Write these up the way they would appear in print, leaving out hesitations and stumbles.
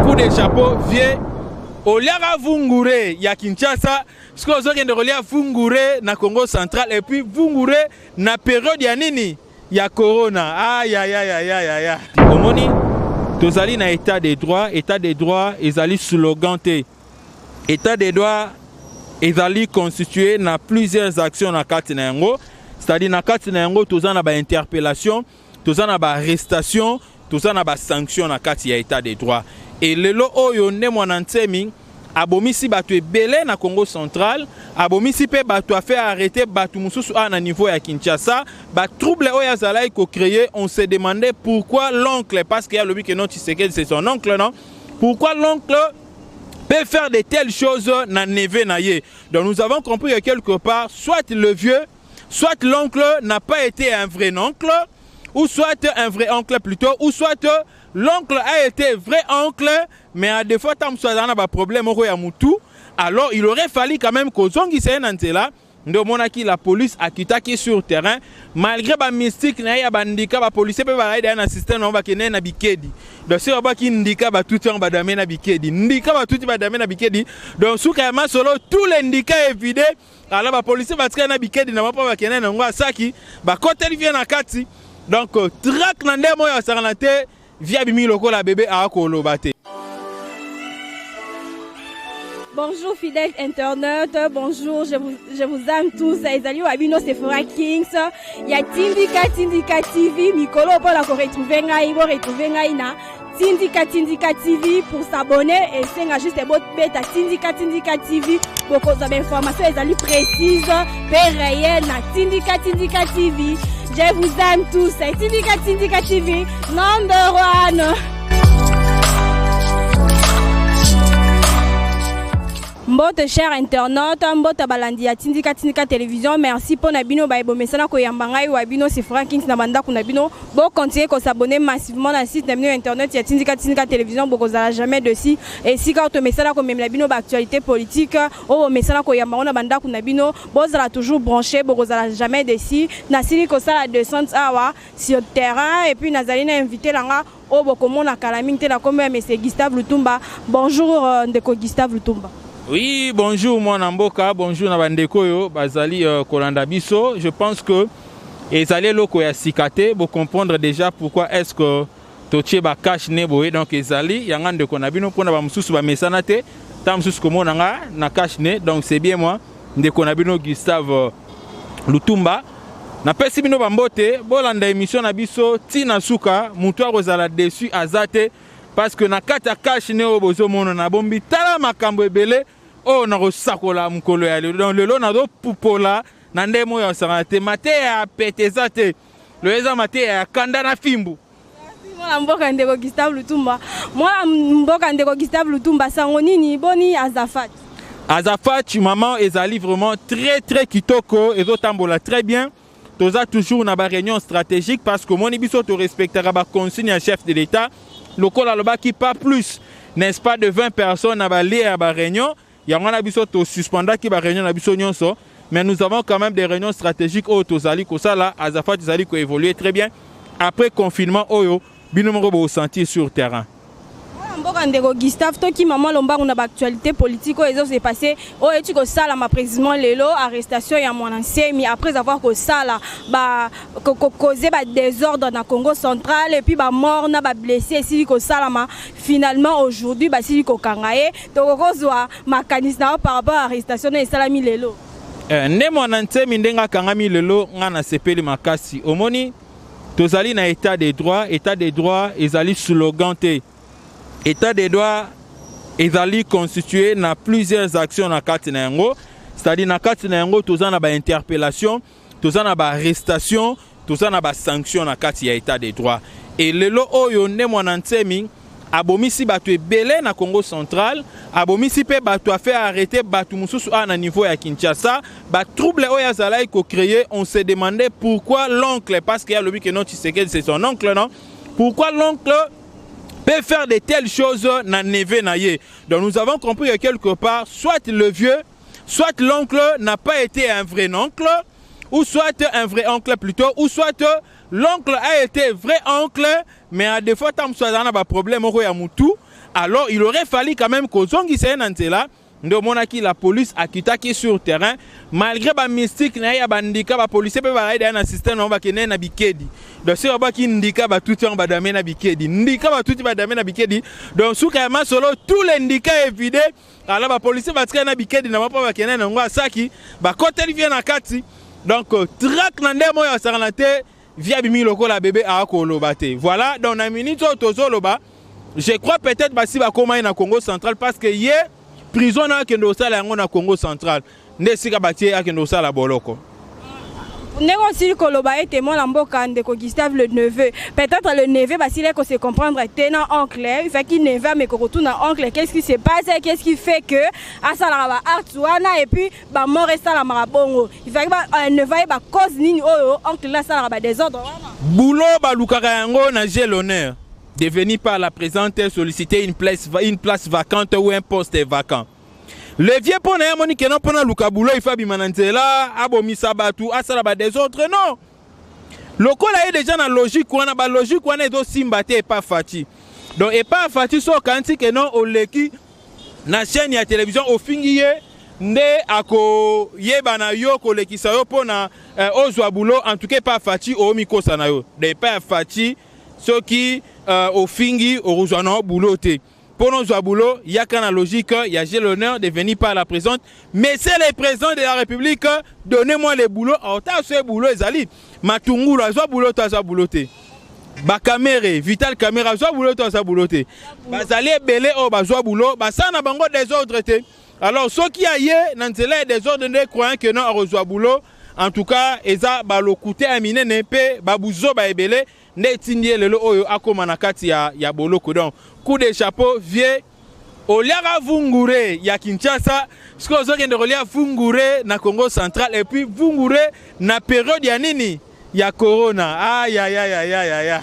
Coup de chapeau, vieux. Oliaka vungure ya Kinshasa, sikoyo ozokende kolia vungure na Congo central et puis vungure na période ya nini? Ya corona. Aïe aïe aïe aïe aïe aïe. Omoni tozali na état de droit, état de droit ezali slogan te. État de droit ezali constitué na plusieurs actions na kati na yango, c'est-à-dire na kati na yango toza na ba interpellation, toza na ba arrestation, toza na ba sanction na kati ya état de droit. Et lelo oyo nde Mwana Nsemi abomisi bato ebele na Congo central, abomisi mpe bato, afe arrêter bato mosusu awa na niveau ya Kinshasa. Ba trouble oyo azalaki kocréer, on se demandait pourquoi l'oncle, parce que alobi que non, Tshisekedi c'est son oncle, non? Pourquoi l'oncle peut faire de telles choses na neveu na ye? Donc nous avons compris que quelque part, soit le vieux, soit l'oncle n'a pas été un vrai oncle, ou soit un vrai oncle plutôt, ou soit l'oncle a été vrai oncle, mais à des fois, tant que na ba problème moko ya mutu, alors il aurait fallu quand même kozongisa ye na nzela. Nde omonaki la police akitaki sur terrain malgré ba mystique na ye ya bandika, bapolisier mpe bazali daya na système nango, bakende na bikedi. Donc soki babwaki ndika, batuti yango, badame na bikedi, ndika batuti, badame na bikedi. Donc suka ya masolo, tous les ndika évide. Alors bapolisier batikali na bikedi na bango mpo bakende na yango, asaki bakoteli vieux na kati. Donc traque na ndenge oyo asakana te, vieux abimi lokola bébé, akoloba te. Bonjour fidèles internautes, bonjour, je vous aime tous. Ezali wa bino Sephora Kings, ya Tindika Tindika TV, mikolo mpona koretrouver ngai, boretrouver ngai na Tindika Tindika TV. Pour s'abonner, esenga juste bobeta Tindika Tindika TV, bokozwa bainformation ezali précise mpe réel na Tindika Tindika TV. Je vous aime tous. Tindika Tindika TV, number one. Mbote cher internaute, mbote balandi ya Tindika Tindika Télévision. Merci mpona bino bayebomesana koyamba ngai wa bino Sephora Kings na bandako na bino. Bocontinue kos'abonner massivement na site na bino ya internet ya Tindika Tindika Télévision, bokozala jamais déçus. Esika oyo tomesana komemela bino baactualité politique, oyo bomesana koyamba ngo na bandako na bino, bozala toujours branché, bokozala jamais déçus. Nasili kosala descente awa sur terrain et puis nazali na invité na nga oyo bokomona kala mingi te na kombo ya monsieur Gustave Lutumba. Bonjour ndeko Gustave Lutumba. Oui, bonjour mwana mboka, bonjour na bandeko oyo bazali kolanda biso. Je pense que ezali eloko ya sika te, bocomprendre déjà pourquoi est-ce que totie bacache-nez boye. Donc ezali yanga ndeko na bino, mpona bamosusu bamesana te, ntango mosusu komona nga na cache-nez. Donc c'est bien moi, ndeko na bino Gustave Lutumba. Napesi bino bambote, bolanda émission na biso ntina suka, motu akozala déçu aza te, parce que na kati ya cache-nez oyo bozomona nabombi, tala makambo ebele oyo nakosakola mokolo ya lelo. Donc lelo nazopupola na ndenge oyo asangana te, mateya ya pete eza te, lelo eza mateya ya kanda na fimbu. Mwana mboka ndeko Gustave Lutumba, mwana mboka ndeko Gustave Lutumba, sango nini? Boni Azafat? Azafat mama ezali vraiment très très kitoko, ezotambola très bien. Toza toujours na baréunion stratégique, parce que omoni biso torespectaka baconsigne ya chef de l'État, lokola alobaki pas plus, n'est-ce pas, de 20 personnes na balieu ya baréunion. Yango wana biso tosuspendaki baréunion na biso nyonso, mais nous avons quand même des réunions stratégiques oyo tozali kosala. Azafat ezali koévoluer très bien. Après confinement oyo, bino moko bosentir sur terrain. Mwana mboka ndeko Gustave, tokima mwa lombangu na baactualité politique oyo ezose passe, oyo eti kosalama précisément lelo, arrestation ya Mwana Nsemi après avoir kosala cause badésordre na Congo central et puis bamort na bablessé esili kosalama. Finalement aujourd'hui basili kokanga ye. Tokokozwa makanisi na yo par rapport à arrestation na esalami lelo? Nde Mwana Nsemi ndenge akangami lelo, nga nasepeli makasi. Omoni tozali na état de droit, état de droit ezali slogan te. État de droit ezali constitué na plusieurs actions na kati na yango, c'est-à-dire na kati na yango toza na bainterpellation, toza na baarrestation, toza na basanction na kati ya état de droit. Et lelo oyo nde Mwana Nsemi abomisi bato ebele na Congo central, abomisi mpe bato, afe arrêter bato mosusu awa na niveau ya Kinshasa. Batrouble oyo azalaki kocréer, on se demandait pourquoi l'oncle, parce que alobi que non, Tshisekedi c'est son oncle, non? Pourquoi l'oncle peut faire de telles choses na neveu na ye? Donc nous avons compris que quelque part, soit le vieux, soit l'oncle n'a pas été un vrai oncle, ou soit un vrai oncle plutôt, ou soit l'oncle a été vrai oncle, mais à des fois, tant que na ba problème moko ya mutu, Alors il aurait fallu quand même kozongisa ye na nzela. Nde omonaki la police akitaki sur terrain malgré bamystique na ye ya bandika. Bapolicier mpe bazali daya na système nango, bakende na bikedi. Donc soki babwaki ndika, batuti yango, badame na bikedi, ndika batuti, badame na bikedi. Donc suka ya masolo, tous les ndika evide. Alors bapolicier batikali na bikedi na bango mpo bakende na yango asaki, bakoteli vieux na kati. Donc traque na ndenge oyo asakana te, vieux abimi lokola bebe, akoloba te. Voilà, donc na minute oyo tozoloba, je crois peut-être basi bakóma ye na Congo Central, parce que ye prison na akende kosala yango na Congo Central, nde esika batie akende kosala boloko. Ndenge osili koloba ete mwana mboka ndeko Gustave le neveu, peut-être le neveu basili kose comprendre te na oncle. Il faki neveu ameka kotuna oncle qu'est-ce qui se passe, qu'est-ce qui fait que asalaka baacte wana et puis bamort esalamaka bongo. Il faki neveu ayeba cause nini oyo oncle asalaka badésordre wana. Boulot balukaka yango na j'ai l'honneur de venir par la présente solliciter une place vacante ou un poste vacant. Le vieux, mpo na ye, amoni kena mpo na luka boulot, ifa abima na nzela, abomisa bato, asala badésordre. Non, lokola ye déjà na logique wana, balogique wana ezosimba te epa Fatshi. Donc epa Fatshi, so okanisi ke non, oleki na chaîne ya télévision, ofingi ye, nde akoyeba na yo kolekisa yo mpo na ozwa boulot, en tout cas epa Fatshi oomikosa na yo. Donc epa ya Fatshi, soki ofingi, okozwa na yo boulot te. Mpo nozwa boulot, yaka na logique ya j'ai l'honneur de venir par la présente, monsieur le président de la République, donnez-moi le boulot. Ota so boulot ezali Matungulu, azwa boulot to azwa boulot te? Bakamere, Vital Kamerhe azwa boulot to azwa boulot te? Bazali ebele oyo bazwa boulot, basala na bango désordre te. Alors soki aye na nzela ya désordre nde croyant que non, akozwa boulot, en tout cas eza balokute ya minene mpe babuzoba ebele nde etindi ye lelo oyo akóma na kati ya boloko. Donc coup de chapeau, vieux. Oliaka vungure ya Kinshasa, soki ozokende kolia vungure na Congo Central, et puis vungure na période ya nini, ya corona, ayayayayaya,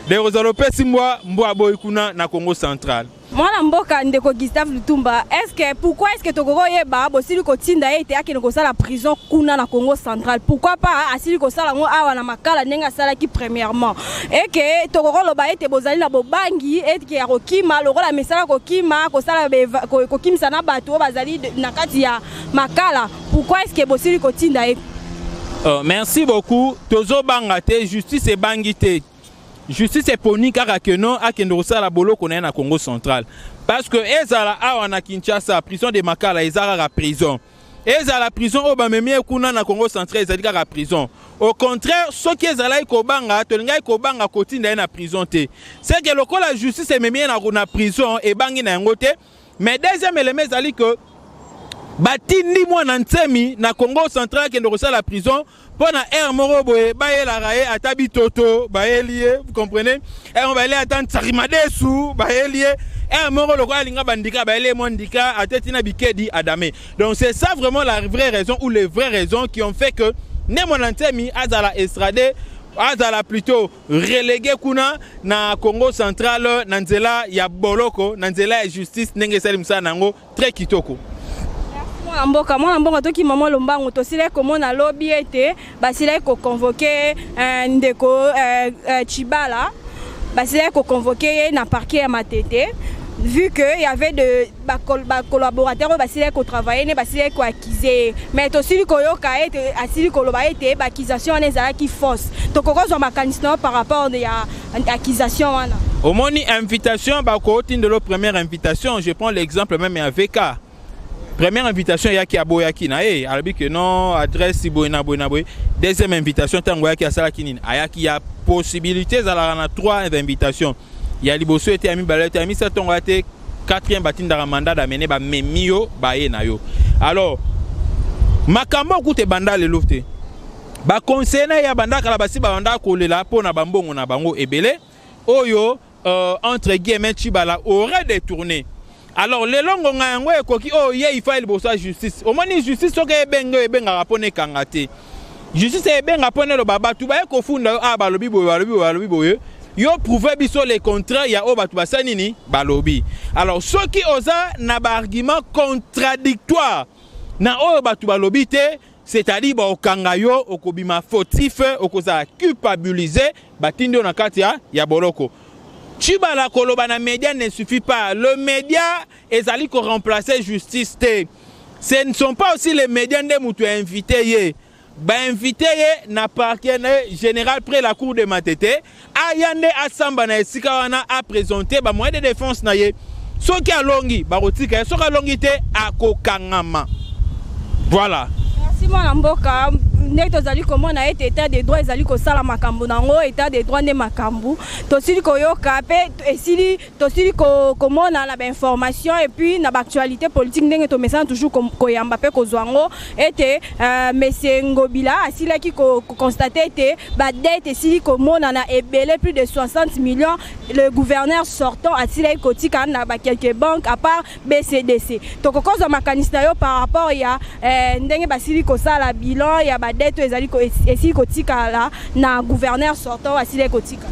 de kozala opesi mbwa mbwa boyi kuna na Congo Central. Mwana mboka ndeko Gustave Lutumba, est ce que pourquoi est ce que tokoki oyeba bosili kotinda ye ete akende kosala prison kuna na Congo Central? Pourquoi pas asili kosala yango awa na Makala ndenge asalaki premièrement? Eke tokoki koloba ete bozali na bobangi eke ya kokima lokola misala kokima kosala kokimisa na bato oyo bazali na kati ya Makala? Pourquoi est ce que bosili kotinda ye? Merci beaucoup. Tozobanga te, justice ebangi te. Justice eponi kaka ke non, akende kosala boloko na ye na Congo Central, parce que ezala awa na Kinshasa, prison de Makala eza kaka prison. Ezala prison oyo bamemi ye kuna na Congo Central, ezali kaka prison. Au contraire, soki ezalaki kobanga, tolingaki kobanga kotinda ye na prison te. C'est que lokola justice ememi ye na prison, ebangi na yango te. Mais deuxième élément ezali que batindi Mwana Nsemi na Congo Central akende kosala prison mpo na aire moko boye bayelaka ye ata bitoto, bayeli ye, vous comprenez, aire moko bayeli ata nsari madesu, bayeli ye aire moko lokola alinga bandika, bayeli ye mwa ndika ate tina bikedi adame. Donc c'est ça vraiment la vraie raison ou les vraies raisons qui ont fait que Ne Mwana Nsemi azala extradé, azala plutôt relégué kuna na Congo Central, na nzela ya boloko, na nzela ya justice ndenge esali mosala na yango très kitoko. Mwana mboka, mwana mboka, toki mama lombangu. Tosilaki komona lobi ete basilaki koconvoquer ndeko Tshibala, basilaki koconvoquer ye na parquet ya Matete, vu que y avait de bacollaborateur oyo basilaki kotravailler ne basilaki koaccuser ye. Mais tosili koyoka ete asili koloba ete baaccusation wana ezalaki fausse. Tokoki kozwa makanisi na yo par rapport ya accusation wana? Omoni, invitation bakotindelo, première invitation, je prends l'exemple même ya VK, première invitation eyaki, aboyaki na ye, alobi ke non, adresse boye na boye na boye. Deuxième invitation ntango ayaki, asalaki nini? Ayaki. Ya possibilité ezalaka na trois invitation, ya liboso ete, ya mibale ete, ya misato ntongo ya te, quatrième batindaka mandat d'amener, bamemi yo, baye na yo. Alors makambo okuta ebanda lelo te. Baconseiller na ye ya banda kala basi babanda kolela mpo na bambongo na bango ebele oyo entre guillemets Tshibala aurait détourné. Alors lelo ngonga yango ekoki oyo ye ifa liboso ya justice. Omoni, justice soki ebenge oyo ebengaka mpo na ekanga te, justice ebenga mpo na eloba bato baye kofunda yo, ah, balobi boye, balobi boye, balobi boye, yo prouve biso le contraire ya oyo bato basali nini, balobi. Alors soki oza na baargument contradictoire na oyo bato balobi te, c'est-à-dire baokanga yo, okobima fautif, okozala culpabilisé, batindi yo na kati ya boloko. Tshibala, koloba na média ne suffit pas. Le média ezali koremplacer justice te. Ce ne sont pas aussi les médias nde moto invité ye. Bainvité ye na parquet général près la cour de Matete, aya nde asamba na esika wana, aprésente bamoyen de défense na ye. Soki alongi, bakotika ye. Soki alongi te, akokangama. Voilà. Merci, mwana mboka. Ndenge tozali komona ete état de droit ezali kosala makambo nango, état de droit nde makambo tosili koyoka mpe esili tosili komona na bainformation et puis na baactualité politique, ndenge tomesana toujours koyamba mpe kozwa yango ete monsieur Ngobila asilaki koconstater ete badette esili komonana ebele, plus de 60 millions, le gouverneur sortant asilaki kotika na baquelques banques à part BCDC. Tokokozwa makanisi na yo par rapport ya ndenge basili kosala bilan ya badette oyo ezali esili kotikala na gouverneur sortant asilaki kotika?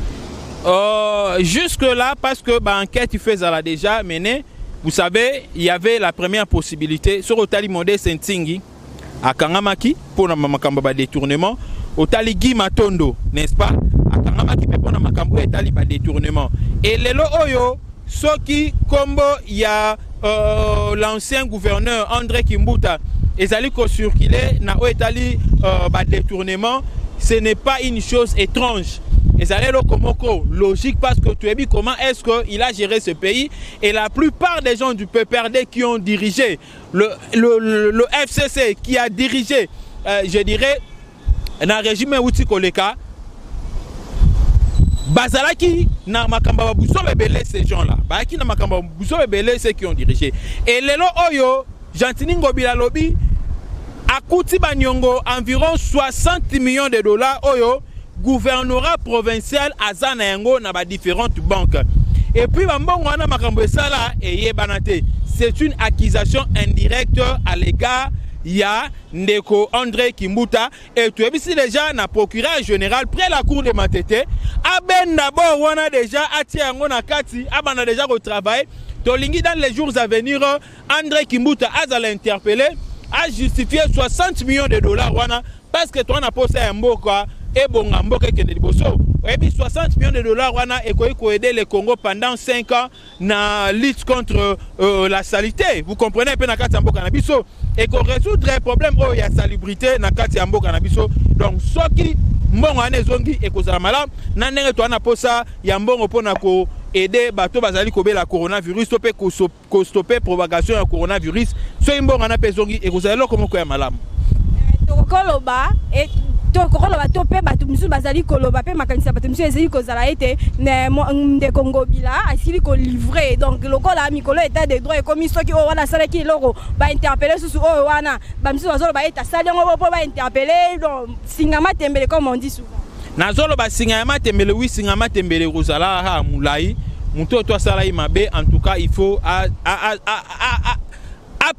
Jusque-là, parce que bah, enquête fait déjà menée, vous savez, il y avait la première possibilité. Sur otali Modeste Ntingi, akangamaki pour makambo ba détournement. Otali Guy Matondo, n'est-ce pas? Akangamaki pe pour makambo etali ba détournement. Et lelo oyo, soki kombo ya l'ancien gouverneur André Kimbuta ezali ko circuler na oyo etali ba détournement, ce n'est pas une chose étrange. Ezali eloko moko logique, parce que toyebi comment est-ce qu'il a géré ce pays, et la plupart des gens du PPRD qui ont dirigé le FCC, qui a dirigé, je dirais, na régime euti koleka, bazalaki na makambo ya buzoba ebele. Ces gens-là bazalaki na makambo ya buzoba ebele, ceux qui ont dirigé. Et lelo oyo Gentiny Ngobila alobi akuti baniongo environ 60 millions de dollars oyo gouvernorat provincial aza na yango na badifférentes banques, et puis bambongo wana, makambo esala eyebana te. C'est une accusation indirecte à l'égard ya ndeko André Kimbuta. Et toyebisi déjà na procureur général près la cour de Matete abenda d'abord wana déjà, atia yango na kati, abanda déjà kotravailler. Tolingi dans les jours à venir André Kimbuta azala interpellé, ajustifier 60 millions de dollars wana, parce que toza na posa ya mboka ebonga, mboka ekende liboso. Oyebi, 60 millions de dollars wana ekoki koaider le Congo pendant 5 ans na lutte contre la salité, vous comprenez? Mpe na kati ya mboka na biso, ekorésoudre problème oyo ya salubrité na kati ya mboka na biso. Donc soki mbongo wana ezongi, ekozala malamu na ndenge toza na posa ya mbongo mpona koaider bato bazali kobela coronavirus to mpe kostopper propagation ya coronavirus. Soki mbongo wana mpe ezongi, ekozala eloko moko ya malamu. Tokokoloba to mpe bato misusu bazali koloba mpe makanisi ya bato misusu ezali kozala ete ndeko Ngobila asili kolivrer. Donc lokola mikolo état de droit ekomi, soki oyo wana asalaki eloko, bainterpeller susu oyo wana. Bamisusu bazoloba ete asali yango mpo bainterpeller. Donc singa matembele, comme on dit souvent. Nazoloba singa ya matembele, oui, singa matembele ekozala kaka molai. Moto oyo to asala ye mabe, en tout cas il faut a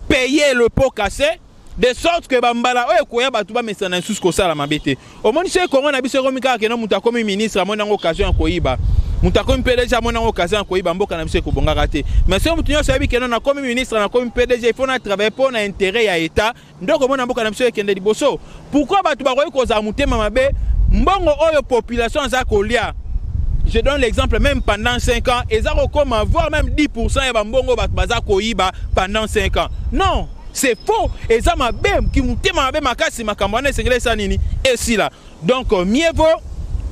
payer le pot cassé, de sorte que bambala oyo ekoya, bato bamesana lisusu kosala mabe te. Omoni, soki Kongo na biso ekomi kaka keno moto akomi ministre amoni yango occasion ya koyiba, moto akomi PDG amoni yango occasion ya koyiba, mboka na biso ekobongaka te. Mais soki moto nyonso ayebi keno nakomi ministre, nakomi PDG, il faut na travailler mpo na intérêt ya état, nde okomona mboka na biso ekende liboso. Pourquoi bato bakoki kozala motema mabe? Mbongo oyo population aza kolia, je donne l'exemple, même pendant 5 ans eza kokoma voire même 10% ya bambongo bato baza koyiba pendant 5 ans? Non, c'est faux, eza mabe, motema mabe makasi. Makambo wana esengeli esa nini? Esila. Donc mieux vaut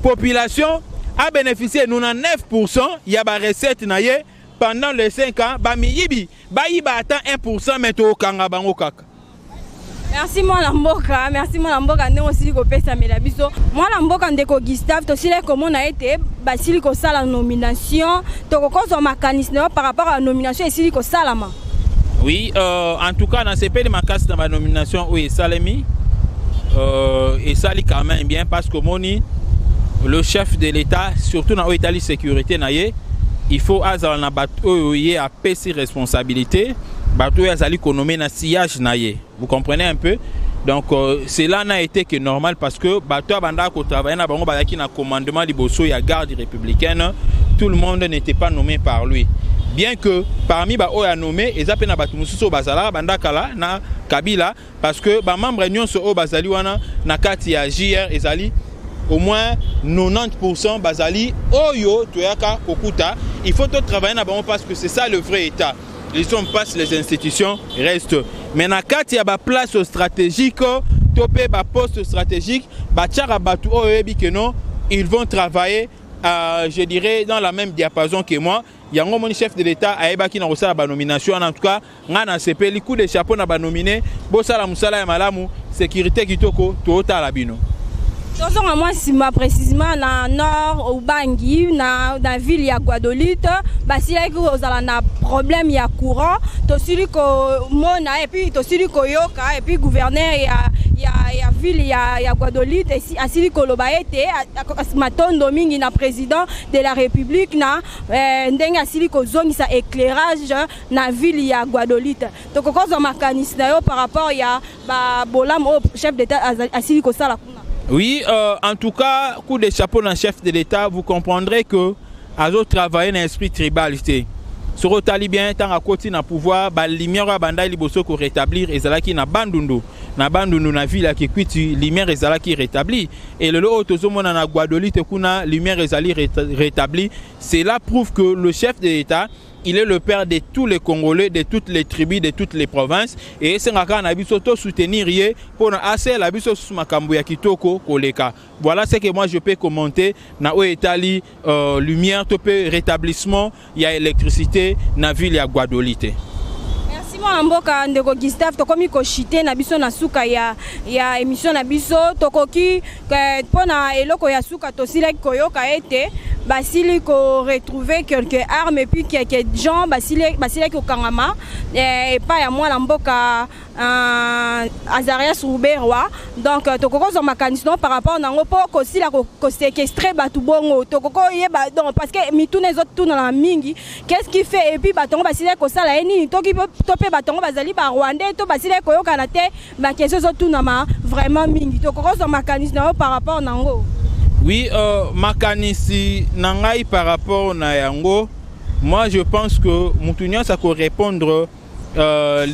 population a bénéficié 99% ya barecette na ye pendant les 5 ans. Bamiyibi bayiba ata 1%, mais tokanga bango kaka. Merci, mwana mboka. Merci, mwana mboka, ndenge osili kopesamela biso. Mwana mboka ndeko Gustave, tosili komona ete basili kosala nomination. Tokokozwa makanisi na yo par rapport à nomination esili kosalama? Oui, en tout cas nasepeli makasi na banomination oyo esalemi. Esali quand même bien, parce que omoni, le chef de l'État, surtout na oyo etali sécurité na ye, il faut azala na bato oyo ye apesi responsabilité, bato oyo azali konommer na sillage na ye, vous comprenez un peu? Donc cela n'a été que normal, parce que bato abandaka kotravailler na bango, bazalaki na commandement liboso ya garde républicaine, tout le monde n'était pas nommé par lui, bien que parmi baoyo anommé eza mpe na bato mosusu oyo bazalaka banda kala na Kabila, parce que bamembre nyonso oyo bazali wana na kati ya GR ezali Au moins 90% bazali oyo toyaka kokuta. Il faut travailler na bango parce que c'est ça le vrai état. Les hommes passent, les institutions restent. Mais na kati ya ba place stratégique to mpe ba poste stratégique, batiaka bato oyo oyebi ke non, ils vont travailler, je dirais, dans la même diapason que moi. Yango moni chef de l'État ayebaki na kosala banomination wana. En tout cas, ngai nasepeli. Coup de chapeau na banominé. Bosala mosala ya malamu, sécurité kitoko, tootala bino. Tozonga mwa nsima, précisément na Nord Ubangi, na ville ya Gbadolite. Basilaki kozala na problème ya courant. Tosili komona et puis tosili koyoka, et puis gouverneur ya ville ya Gbadolite asili koloba ete matondo mingi na président de la République na ndenge asili kozongisa éclairage na ville ya Gbadolite. Tokokozwa makanisi na yo par rapport ya babolamu oyo chef d'État asili kosala kuna? Oui, en tout cas, coup de chapeau dans le chef de l'État, vous comprendrez que azo travailler dans l'esprit tribal. Soki otali bien, ntango akoti na pouvoir, balumière oyo abanda liboso korétablir ezalaki na Bandundu. Na Bandundu, na ville ya Kikwit, lumière ezalaki rétabli. Et lelo oyo tozomona na Gbadolite kuna, lumière ezali rétabli. Cela prouve que le chef de l'État, il est le père de tous les Congolais, de toutes les tribus, de toutes les provinces. Et esengaka na biso to soutenir ye mpona asala biso susu makambo ya kitoko koleka. Voilà ce que moi je peux commenter na oyo etali lumière to mpe rétablissement ya électricité na ville ya Gbadolite. Merci, mwana mboka ndeko Gustave. Tokomi koshite na biso na suka ya émission na biso. Tokoki mpona eloko ya suka, tosilaki koyoka ete basili koretrouver quelques armes et puis quelques gens basilaki kokangama epai ya mwana mboka Azarias Ruberwa. Donc tokoki kozwa makanisi no par rapport nango, mpo kosila koséquestrer bato bongo, tokoki koyeba donc, parce que mituna ezotunana mingi: qu'est-ce qui fait? Et puis bato yango basilaki kosala ye nini? Toki to mpe bato yango bazali barwandais to basilaki koyokana te? Baquestion ezotunama vraiment mingi. Tokoki kozwa makanisi na yo par rapport nango? Oui, makanisi na ngai par rapport na yango, moi je pense que mutu nyonso akorépondre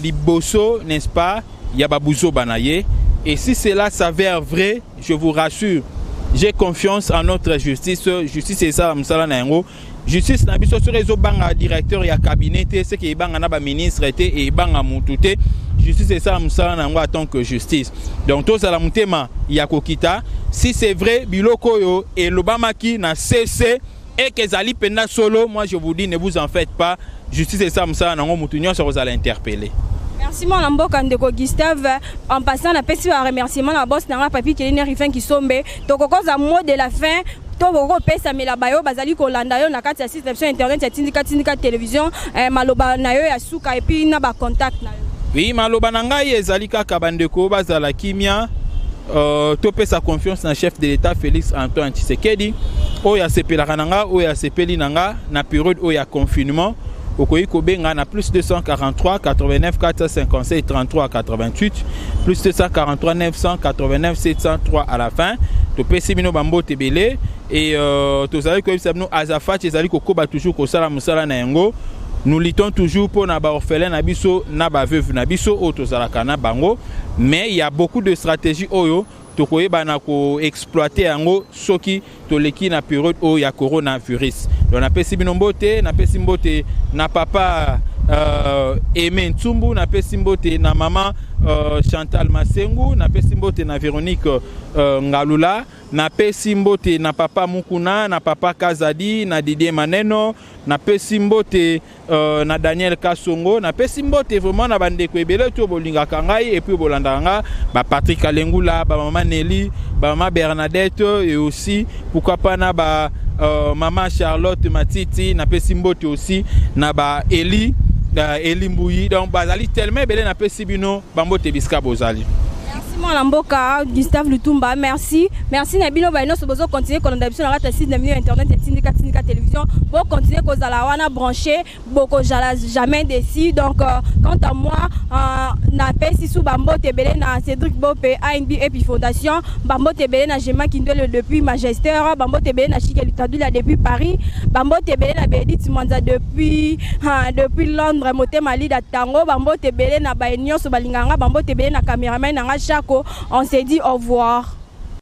liboso, n'est-ce pas, ya babuzoba na ye. Et si cela s'avère vrai, je vous rassure, j'ai confiance en notre justice. Justice esala mosala na yango. Justice na biso, soki ezobanga directeur ya cabinet te, seke ebanga na baministre te, ebanga mutu te. Justice esala mosala na yango en tant que justice. Donc tozala motema ya kokita. Si c'est vrai, biloko oyo elobamaki na cc eke ezali mpenza solo, moi je vous dis, ne vous en faites pas, justice esala mosala na yango, motu nyonso akozala interpellé. Merci, mwana mboka ndeko Gustave. En passant, napesi ba remerciement na boss na nga Papi Kelini Rifin Kisombe. Tokokozwa mot de la fin to bokopesamela bayo bazali kolanda yo na kati ya site na biso internet ya Tindika Tindika Télévision, maloba na yo ya suka et puis na bacontact na yo. Oui, maloba na ngai ezali kaka bandeko bazala kimia, topesa confiance na chef de l'État Félix Antoine Tshisekedi, oyo asepelaka na nga, oyo asepeli na nga. Na période oyo ya confinement, okoki kobenga na plus 243 89 457 33 88, plus 243 989 703 à la fin. Topesi bino bambote ebele et tozali koyebisa bino Azafati ezali kokoba toujours kosala mosala na yango. Nous luttons toujours mpona baorphelin na biso na baveuve na biso oyo tozalaka na bango, mais il y a beaucoup de stratégie oyo tokoyeba na koexploiter yango soki toleki na période oyo ya coronavirus. Donc napesi bino mbote, napesi mbote na papa Aimé Ntsumbu, napesi mbote na mama Chantal Masengu, napesi mbote na Véronique Ngalula, napesi mbote na papa Mukuna, na papa Kazadi, na Didier Maneno, napesi mbote na Daniel Kasongo, napesi mbote vraiment na bandeko ebele to bolingaka ngai et puis bolandaka nga, baPatrick Alengula, bamama Nelly, bamama Bernadette et aussi, pourquoi pas, na ba mama Charlotte Matiti. Napesi mbote aussi na ba Eli Mbuyi. Donc bazali tellement ebele, napesi bino bambote bisika bozali. Merci, mwana mboka Gustave Lutumba. Merci, merci na bino baye nyonso bozocontinuer kolanda biso na kati ya site na bino ya internet ya Tindika Tindika Télévision. Bocontinuer kozala wana branché, bokozala jamais déçu. Donc quant à moi, napesi su bambote ebele na Cédric Bope anb et fondation, bambote ebele na Gema Kindwele depuis Manchester, bambote ebele na Chike Lutadula depuis Paris, bambote ebele na Bédit Mwanza depuis Londres, motema lida tango, bambote ebele na baye nyonso balinganga, bambote ebele na cameraman na nga Chako. On se dit au revoir.